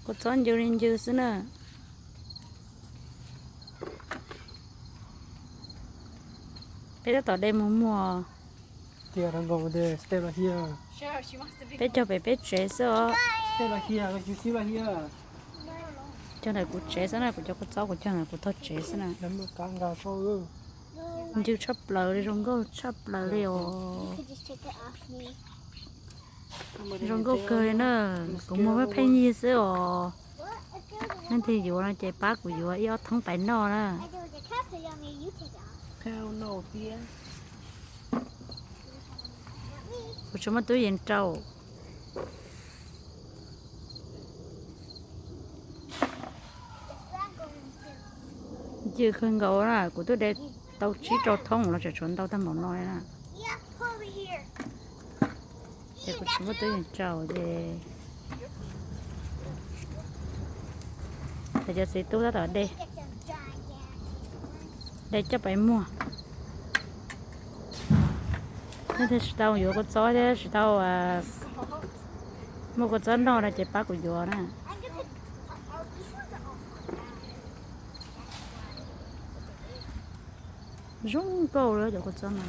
Kua txob ncw li ncw xwb na. Peb tab tom de mus muag. Peb cog pem peb tsev xwb os. Cog ntawm kuv tsev xwb na, kuv cov kua txob kuv cog ntawm kuv tog tsev xwb na. Ncw tshaj plaws li, zoo nkauj tshaj plaws li os. Zoo nkauj kawg li na. Kuv muag pheej yig xwb os. Leej twg yuav no ces pab kuv yuav ib ob thoob pais noj na. Kuv tsis muaj tub yees rau. Ncw kawg nkaus na, kuv twb de tau tsib rau thoob los tseem tshuav ntau tag npaum no na. Ces kuv tsis muaj tub yees rau ces cov txiv tub tab tom de, de coj pais muag. Leej twg tsis tau yuav kua txob thiab tsis tau muaj kua txob noj no ces pab kuv yuav na. Zoo nkauj li cov kua txob no.